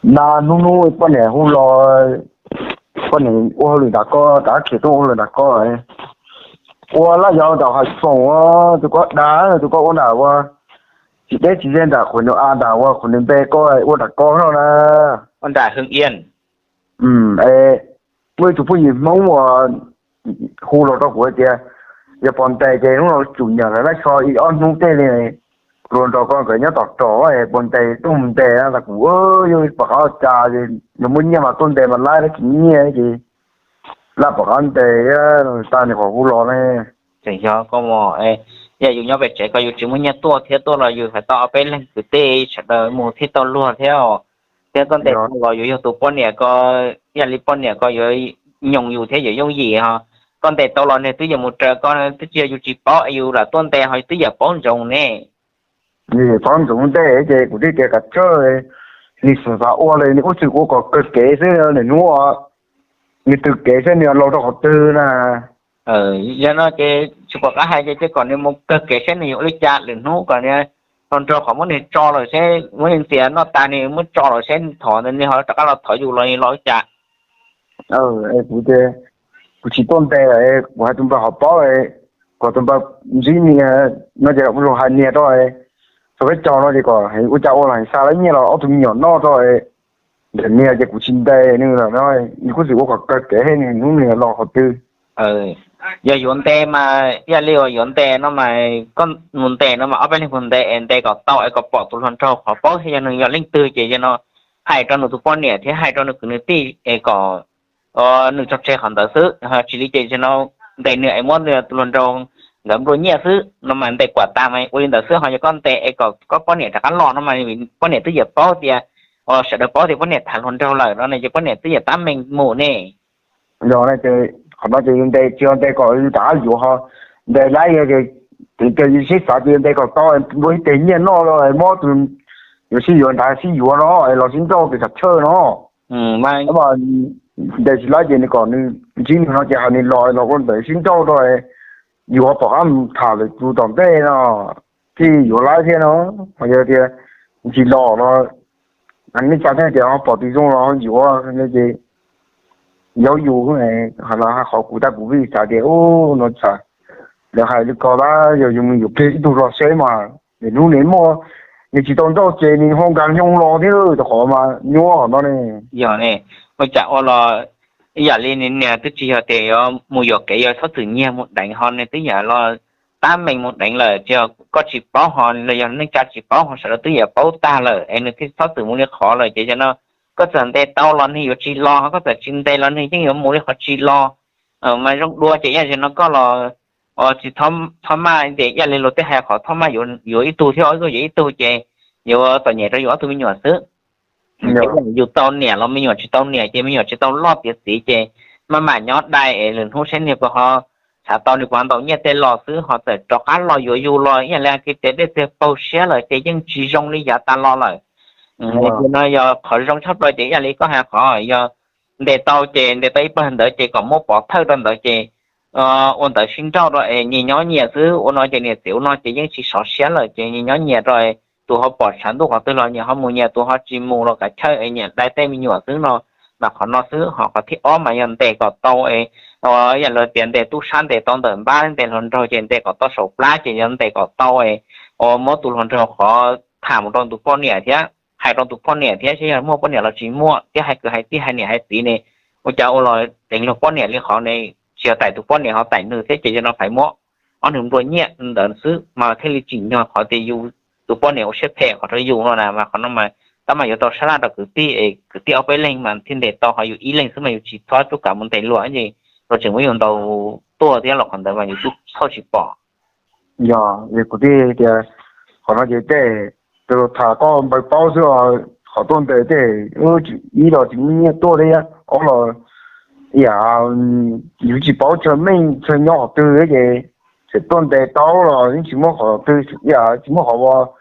Na hnub hnub poj niam hu los, poj niam ua hauj lwm nram koj, rov khiav tuaj ua hauj lwm nram koj, ua laj yog nram hav zoov, tus koj dag, tus koj ua nram ua, tsis deb tsis ze nram qhuas nws a nram ua qhuas nws npe koj ua nram koj no na. Ua nram Hwm Iab. Muaj ib tug phooj ywg Hmoob uas hu los rau kuv hais tias yog pos ntes ces hnub no tsum nyam lawv laib kho ib ob hnub tej li, kuv hluas nraug koj nkawd nyob tom rog, pos ntes tuaj mus ntes no tas kuv yuav pom qab ua cas, nws muaj nyiaj mas tuaj ntes mas laib, tsis muaj nyiaj ces laj pom qab ntes, tas nws qhov hu los ne. Tseem yog koj, yog yus nyob pem tsev ko yus tsis muaj nyiaj tuaj thiab, tuaj los yus hais tau ob peb leeg kwv tij sawv daws mus thiaj tau luag thiab. Thiab koj ntes tau los yuav yog tus poj niam ko, ib yam li poj niam ko yuav nyoos yus thiab yuav yooj yim ho. Koj ntes tau los nws twb yuav mus raws koj, twb tsis yog yus tsis paub es yus lam tuaj ntes ho twb yuav paub ntsoov ne. Nws paub ntsoov ntej ces kuv thiaj tias kav tsij, nws xav xav ua li nws ua txwm ua kom kawg kev xwb, lwm hnub nws tws kev saib nws laus rau qhov twg na. Yog no ces tsis pom qab hais ces cia kom nws mus kawg kev saib nws yuav ua li cas, lwm hnub kom nws hluas nraug qhov muab nws tso lawm seb, muab nws ntxias noj tas nws muab tso lawm seb thov nws ho rov qab los thov yus los nws los ua cas. Kuv, kuv tsis tuaj ntes, kuv hais tus npawg hov paub, kom tus npawg ntsib niag no ces ua zoo hais niag rau, txog peb caug no ces kom ua cas ua los xa lawv nyiaj los ob tug me nyuam noj rau, ntawm niag ces kuv tsis ntes nws lawm no, nws kuj txwm ua kom kawg kev thiab nws hnub nws los qhov twg. Yog yuav ntes mas ib yam li uas yuav ntes no mas koj mus ntes no mas ob peb leeg mus ntes es ntes kom tau es kom pom tus hluas nraug qhov paub thiab yog nws yog leej twg ces yog no hais rau nws tus poj niam thiab hais rau nws kwv nws tij es kom nws tso tseg qhov ntawd xwb. Tsis li ces yog no ntes nws es muab tus hluas nraug nkawd nplua nyiaj xwb no mas ntes kuam tas mas ua li ntawd xwb. Ho yog koj ntes es kom koj poj niam rov qab los no mas poj niam twb yuav paub tias, sawv daws paub tias poj niam tham hluas nraug lawm no ces poj niam twb yuav tab meeg mus ne. Yog qhov no ces yus ntes tsis yog ntes kom yus rov qab yuav ho, ntes laib yog ces, ces yus sib xav ces yus ntes kom tau, nplua ib teg nyiaj noj los mob tus yuav sib yuav nrad sib yuav no, los sib nrauj tus tsam tshawj no. Ntes tsis laib ces nws kom nws ntsib nws no ces hais nws los los ua ntawd sib nrauj rau, yus ho pom qab mus tham lwm tus tom ntej no thiaj yuav laib thiab no. Ho yog tias tsis los no, nej tsa thiaj tias ho pom tus zoo los yuav no ces yog yus, qhov kuv tas kuv vij xav tias ub no tsam lawv hais li ko lawm, yog yus mus yuav ib tug los seb mas nws hnub nws muaj, nws tsis tau nrauj ces nws ho nkag nyoog los thiab, rau qhov mas nyuaj qhov no ne. Yog ne, ua cas ua los ib yam li nws niag twb tsis yog tias yuav mus yuam kev, yog txhob txwm nyiag mus deev ho nws twb yam los tab meeg mus deev lawm, tsis yog koj tsis paub ho los yog neej tsa tsis paub ho sawv daws twb yam paub tag lawm es nws thiaj txhob txwm mus li qhov lawm ces yog no koj txawm ntes tau los nws yuav tsis los, ho koj txawm tsis ntes los nws yeej yuav mus li qhov tsis los. Mas zoo dua ces ib yam li no koj los tsis txhob maj tias ib yam li luag tej hais qhov txhob maj yuav ib tug thiab ob tug yuav ib tug ces yuav txom nyem rau yus ob tug me nyuam xwb. Ces yus tau niam los me nyuam tsis tau niam ces me nyuam tsis tau loj tiav txiv ces maj mam nyob dai es lwm hnub saib niag puas ho, tshav tau nws puas ho ntaus nyiaj tej los xwb, ho txawm rov qab los yuav yus los ib yam li hais tias dej txiag paug siab lawm ces yeej tsis zoo li yav tas los lawm. Ces no yog qhov zoo tshaj plaws ces ib yam li koj hais qhov yog ntes tau ces ntes tau ib pawg ntawd ces kom muab pov thawj rau ntawd ces ua ntawd sib nrauj rau es nyias nyob nyias xwb, ua no ces niam txiv ua no ces yeej tsis sov siab lawm ces nyias nyob nyias rau, tus ho pom tshav ntuj qhov twg los nyias ho mus nyias, tus ho tsis mus los kav chawj es nyias dai tej me nyuam xwb no. Mas qhov no xwb, ho qhov thib ob mas yog ntes kom tau es ib yam li tias ntes tub sab ntes tau ntawm npab ntes hluas nraug ces ntes kom tau saum plab ces yog ntes kom tau es muab tus hluas nraug qhov tham mus rau tus poj niam thiab hais rau tus poj niam thiab seb yog muaj poj niam los tsis muaj thiab hais kwv hais tij hais niam hais txiv ne, ua cas ua los deev luag poj niam li qhov ne, tsis yog taim tus poj niam ho taim nws thiab ces yog no fais muab ob nws nplua nyiaj ntawd xwb mas thiaj li tsim nyog qhov tias yus tus poj niam ua siab phem qhov rau yus no na. Mas qhov no mas tab mas yuav tau sab laj rau kwv tij es kwv tij ob peb leeg mas thiaj ntes tau, ho yus ib leeg xwb mas yus tsis txhob tub kav mus ntes luag ces luag tseem muab yus ntaus tuag thiab los qhov ntawd mas yus tub txhawj tsis pom. Yog kuv thiaj tias qhov no ces tej tus tham koj npawg paub xwb, qhov tuaj ntes tej ib los tsis muaj nyiaj tuaj thiab, ob los yam yus tsis paub chaw meej chaw nyob qhov twg ces txawm tuaj ntes tau los yeej tsis muaj qhov twg, yam tsis muaj qhov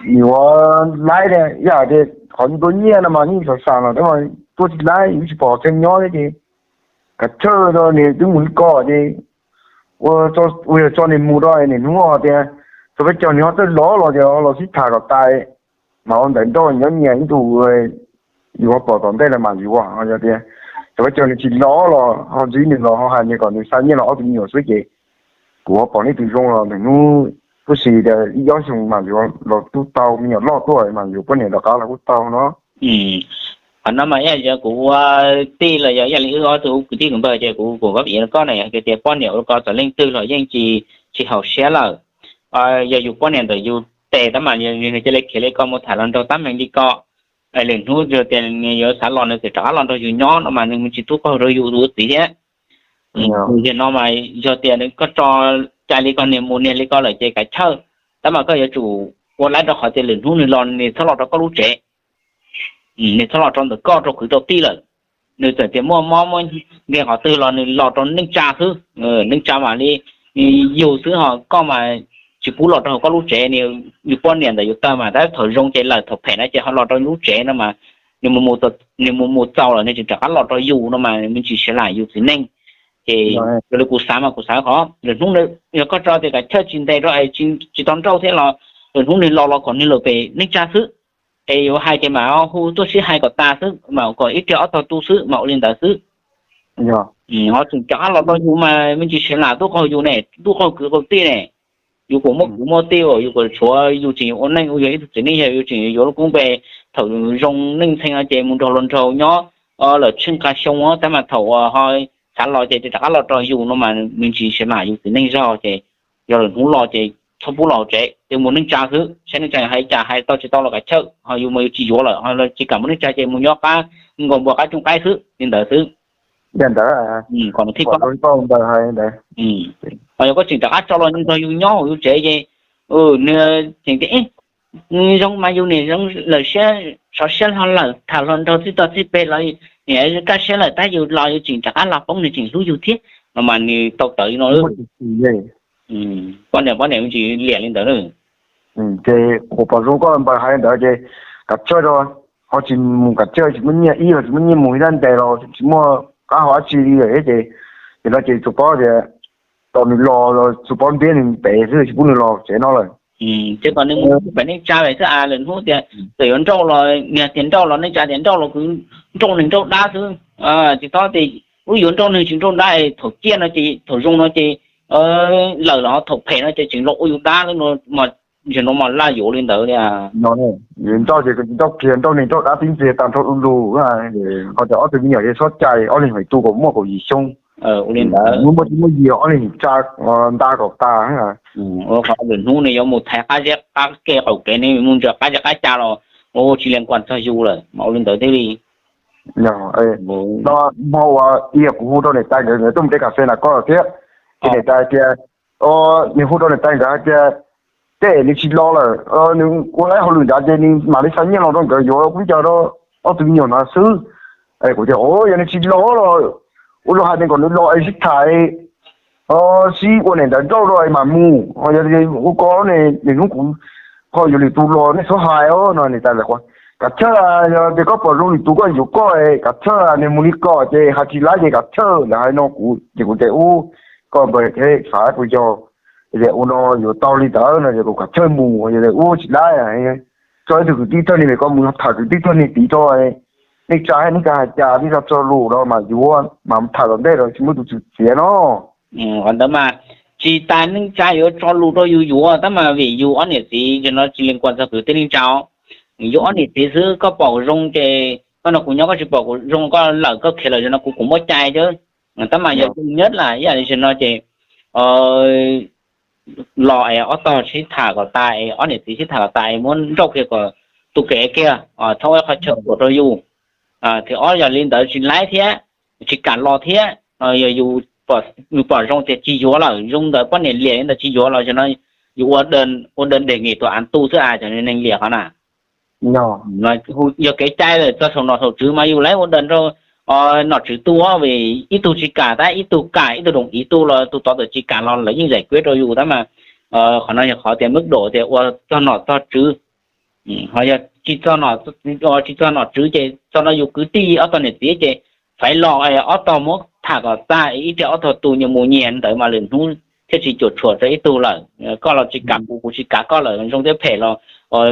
yuav laib, yam tias qhov nplua nyiaj no mas yeej xav xav los tab mas tuaj tsis laib, yus tsis pom chaw nyob thiab ces kav chawj rau nws twb mus li ko ces ua yog tso nws mus rau nws hnub tias txog peb caug nws ho txawj los los ces los sib tham kom tas, mas ua ntawd nrauj nyob nyias ib tug Yus ho pom tom ntej los mas yus ho yog tias cov koj cog nws tsis los los ho ntsib nws los ho hais nws kom nws xa nyiaj los ob tug me nyuam xwb ces kuv ho pom nej tus zoo los lwm hnub tab sis tias ib ob xyoos mas yuav los tub tau me nyuam loj tuaj mas yus poj niam rov qab los kuj tau no. Qhov no mas ib yam kuv ua tij los yog ib yam li wb ob tug kwv tij kwv npawg ces kuv kuj pab piav rau koj na, yog tias poj niam ua ko txawm leej twg los yeej tsis, tsis haum siab lawm. Yog yus poj niam ntawm yus tes tab mas nws cia li khiav li ko mus tham hluas nraug tab meeg li ko, lwm hnub yog tias nws yuav xav los nws txawm rov qab los nrog yus nyob no mas nws tsis tub qaug rau yus tus txiv thiab. Yog no mas yog tias koj tso cai li ko niag mus niag li ko lawm ces kav chawj, tab mas koj yuav tsum ua laib rau qhov tias lwm hnub nws los nws txhob los rau koj lub tsev, nws txhob los rau ntawm koj rau kwv rau tij lawm. Nws txawm tias muaj mob muaj nkeeg qhov twg los nws los rau neej tsa xwb, neej tsa mam li yug xwb ho koj mas tsis pub los rau hauv koj lub tsev. Yus poj niam ntawm yus tawg mas tab thaum zoo ces lawm, thaum phem no ces ho los rau lub tsev no mas nws mus mus txaus lawm nws tseem rov qab los rau yus no mas me ntsis siav lam yus txiv neej. Ces yog li kuv xav mas kuv xav qhov lwm hnub yog koj tso tias kav chawj tsis ntes rau es tsis tau nrauj thiab los lwm hnub nws los los kom nws lawm pem neej tsa xwb. Es yuav hais ces mam hu tuaj sib hais kom tas xwb, mam kom ib pliag ob tog tu xwb, mam ua li ntawd xwb. Ho tseem rov qab los rau yus mas me ntsis siav lam tub qaug yus ne, tub qaug kwv qaug tij ne. Yus kuj muaj kwv muaj tij, yus kuj tshuav yus tseem ua neej ua yus ib tug txiv neej, yog yus tseem yuav lub koob npe thaum zoo neej ntxhee no ces mus nrog hluas nraug nyob lawm tsheej qas xyoo, tab mas thaum uas ho xav los ces rov qab los rau yus no mas me ntsis siav lam yus txiv neej zog. Ces yog lwm hnub los ces txhob pub los hauv tsev, mus neej tsa xwb, saib neej tsa hais cas, hais tau tsis tau los kav chawj, ho yus mas yus tsis yuav lawm ho tsis kam mus neej tsa ces mus nyob qab nkaus npua qab cooj qaib xwb li ntawd xwb. Yog ntawd, kom nws thiaj paub. Ho yog koj tseem rov qab tso los nrog yus nyob hauv yus tsev ces nws tseem tias zoo mas yus niam zoo lawm siab, sov siab hlo lawm, tham hluas nraug txij tog txij peg los niam kaj siab lawm, tab yus los yus tseem rov qab los poob nws tseem hlub yus thiab no mas nws tau tawv li no. Poj niam poj niam me ntsis liam li ntawd. Ces kuv pom zoo koj npawg hais li ntawd ces kav chawj rau, ho tsis mus kav chawj, tsis muaj nyiaj ib los tsis muaj nyiaj mus ib dab ntes los tsis muaj qab hau dab tsi li lawm ces, ces no ces tsuas paub tias tos nws los los tsuas paub ntiab nws pem xwb, tsis pub nws los tsev no lawm. Ces kom nws mus pem neej tsa pem xwb, lwm hnub tias txawm yuav nrauj los niag tias nrauj los neej tsa tias nrauj los kuv nrauj neeg nrauj dab xwb. Tsis txhob tias wb yuav nrauj neeg tsis nrauj dab, thaum ciaj no ces thaum zoo no ces lawm los ho thaum phem no ces tseem los ua yus dab xwb no mas, zaum no mas laj yuav li ntawd li. Nrauj ces tsis nrauj kiag, nrauj neeg nrauj dab tib ntxiag tag nrho du lug. Ho tias ob tug me nyuam ces txhob cai, ob leeg feem tu kom muaj kaum yim xyoo. Ua li ntawd, muaj tsis muaj yim ob leeg tsa nta kom tas. Ua qhov lwm hnub nws yuav mus thaiv qab zeb qab ke qaum kev, nws mus ntsia qab zeb qab ca los ua tsis lees kuas txog yus lawm mas ua li ntawd thiaj li. No, hmo uas kuv hu rau niam tais nkawd, nkawd tuaj mus de kas fes nram koj lawm thiab, ces niam tais tias, nws hu rau niam tais nkawd hais tias tej nws tsis los lawm, nws ua laib hauj lwm nrad ces nws mam li xa nyiaj los rau nkawd yuav kub ncaws rau ob tug me nyuam no xwb. Kuv tias, o, yog nws tsis los los ua luag hais tias kom nws los es sib tham, sib ua niam ntawv nrauj rau es mam mus, ho yog ua ko ne, nws hnub kuv ho yuav lwm tus los nej txhob hais os no. Niam tais tias, kav chawj, yog tias koj pom zoo lwm tus koj yuav koj, kav chawj, nws mus li ko ces hais tsis laib ces kav chawj, lawv hais no kuv ces kuv tias, ub, koj npawg thiab xav kuv yog tias ua no yuav tau li ntawd no ces kuv kav chawj mus, yog ua tsis laib, tso ib tug kwv tij thawj niag, koj mus tham kwv tij thawj niag tid tso, nej tsa nej tsa hais cas, nej tsa txog lus los mas yuav, mas tham tom ntej los tsis muaj tus tswv txiav no. Qhov ntawd mas tsis tas neej tsa yuav tso lus rau yus yuav, tab mas vim yus ob niam txiv no tsis lees kuas txog kwv tij neej tsa. Yus ob niam txiv xwb, koj pom zoo ces koj nrog kuv nyob, koj tsis pom kuv zoo koj lawm koj khiav lawm no kuv kuj muaj cai thiab. Tab mas yog zoo nyob las ib yam li no ces los es ob tog sib tham kom tas es ob niam txiv sib tham kom tas es muab nrauj kiag kom tu kev kiag, txhob ua qhov chaw ruam rau yus. Thib ob yog li ntawd tsis laib thiab, tsis kam los thiab, yog yus, yus pom zoo tias tsis yuav lawm, zoo ntawd poj niam liam li ntawd tsis yuav los no yus ua, ua dawg deg nkim tus av tu xwb as, cov neeg liam qhov na. Yog kev cai lawm, txog saum nom saum tswv mas yus laib ua dawg nrog nom tswv tu, vim ib tug tsis kam tab ib tug kam, ib tug doos iv tu los tus tod txawm tsis kam los lawv yeej zais kueb rau yus tab mas qhov no yog qhov tias mab dam tias ua txog nom txog tswv. Ho yog tsis txog nom tswv ces txog no yus kwv tij ob tog niam txiv ces faiv los ob tog muab tham kom tag, ib pliag ob tog tu nyias mus nyias ntawd mas lwm hnub thiaj tsis cuam tshuam rau ib tug lawm. Koj los tsis kam kuv, kuv tsis kam koj lawm, zoo thiab phem los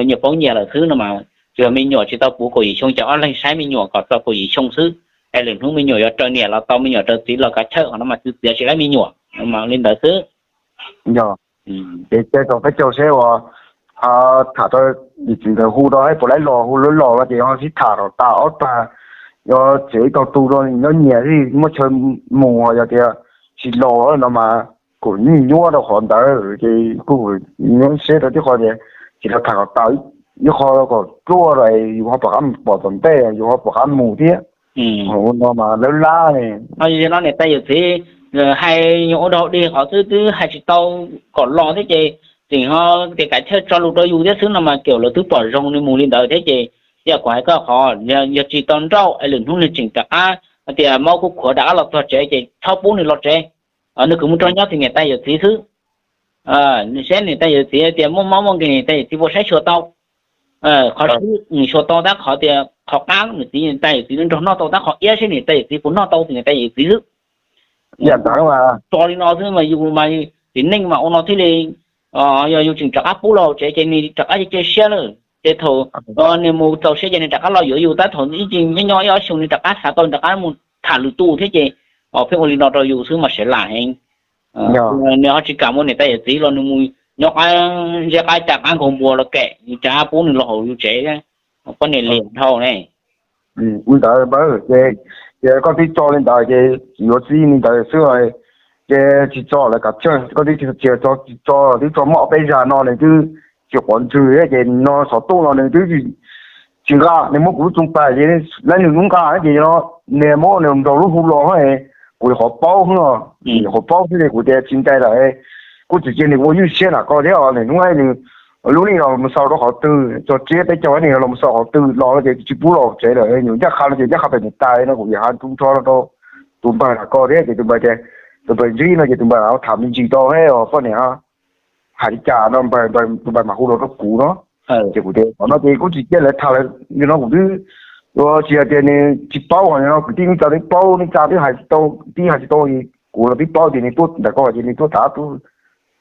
nyias paub nyias lawm xwb no mas Yog me nyuam tsis tau puv kaum yim xyoo ces ob leeg saib me nyuam kom txog kaum yim xyoo xwb, es lwm hnub me nyuam yuav raws niam los tau, me nyuam raws txiv los kav chawj, qhov no mas txiv txiav tsis laib me nyuam, li ntawd xwb. Yog, ces cia kom peb caug seb uas tham rau yim txiv ntawd hu rau puas laib los, hu lawv los no ces ho sib tham kom tas ob tag, yog txiav ib tog tu rau nyob nyias thiaj muaj chaw mus, ho yog tias tsis los no mas kuj nyuaj rau qhov ntawd ces kuj nyuaj siab rau tib qho tias tsis los tham kom tas ib qho kom ruaj rau yus ho pom qab pom tom ntej, yus ho pom qab mus thiab. Ua no mas lawv lab ne. Yog no niam tais yawm txiv hais nyuam ua dog dig qhov xwb, twb hais tsis tau kom los thiab ces tseem ho tias kav chawj tso lus rau yus thiab xwb no mas kom lawv twb pom zoo nws mus li ntawd thiab ces, yog kuv hais koj qhov, yog tsis tau nrauj es lwm hnub nws tseem rov qab hais tias mob kuj khuav rov qab los txog tsev ces txhob pub nws los tsev, nws kawm mus rau nyob tim niam tais yawm txiv xwb. Nws saib niam tais yawm txiv tias muaj mob muaj nkeeg niam tais yawm txiv puas saib xyuas tau. Qhov xwb nws xyuas tau tab qhov tias qhov qab nws txiv niam tais yawm txiv nrog noj tau, tab qhov iab saib niam tais yawm txiv puas noj tau tim niam tais yawm txiv xwb. Tso li no xwb mas yus mas txiv neej mas ua no thiaj li, yog yus tseem rov qab pub los tsev ces nws rov qab cia siab lawm ces thaum nws mus txaus siab ces nws rov qab los yuav yus, tab thaum ib ce nyob nyob ib ob xyoo nws rov qab xav tau rov qab mus tham lwm tus thiab ces pheej ua li no rau yus xwb mas sev lam heev. Nws ho tsis kam mus niam tais yawm txiv los nws mus nyob qab zeb qab ca qab nkaug npua los kem, cas pub nws los hauv yus tsev. Poj niam liam dhau ne. Ua ntawd ces, ces koj twb tso li ntawd ces yuav txij li ntawd xwb, ces tsis tso lawv kav chawj, koj twb tsis tso, twb tso muaj ob peb zag no nws twb tsis quav ntswg ces no xov tooj los nws twb tsis nqa, nws muab kuv lub txooj pais ces laib nws lub nqa ces no, nws muab nws nrog lub hu los, kuv qhov paub, qhov paub xwb ces kuv tias tsis ntais lawm. Kuj tsis cia nws ua ywj siab nram koj thiab os, nws hnub nws lub neej los mus xaus rau qhov twg, tso tsiab peb caug nws los mus xaus qhov twg los ces tsis pub los tsev lawm, nws ncaj qha no ces ncaj qha pem niam tais no, kuv yam hais tu nrho rau tus npawg nram koj thiab ces tus npawg tias, tus npawg ntsib no ces tus npawg tham me ntsis tau thiab os poj niam, hais li cas no npawg, tus npawg mam hu los rau kuv no. Ces kuv tias qhov no ces kuj tsis cia lawv tham lawm, yog no kuv twb, tsis yog tias nws tsis paub, ho yog no kwv tij neej tsa twb paub, neej tsa twb hais tsis tau, kwv tij hais tsis tau, kuv los twb paub tias nws tuaj ntawm koj ces nws tuaj tham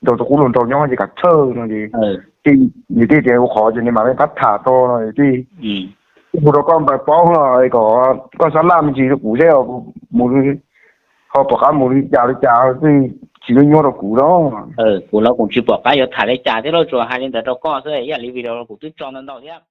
nrog tus qub hluas nraug nyob ces kav chawj no ces, nws thiaj tias ua qhov ces nws mam li pab tham tau no thiaj hu rau koj npawg paub no, kom koj xab laj me ntsis rau kuv seb mus ho pom qab mus li cas li cas, tsis nyuaj rau kuv no. Kuv los kuv tsis pom qab yuav tham li cas thiab, tsuas hais li ntawd rau koj xwb, ib yam li video kuv twb tso ntau ntau thiab.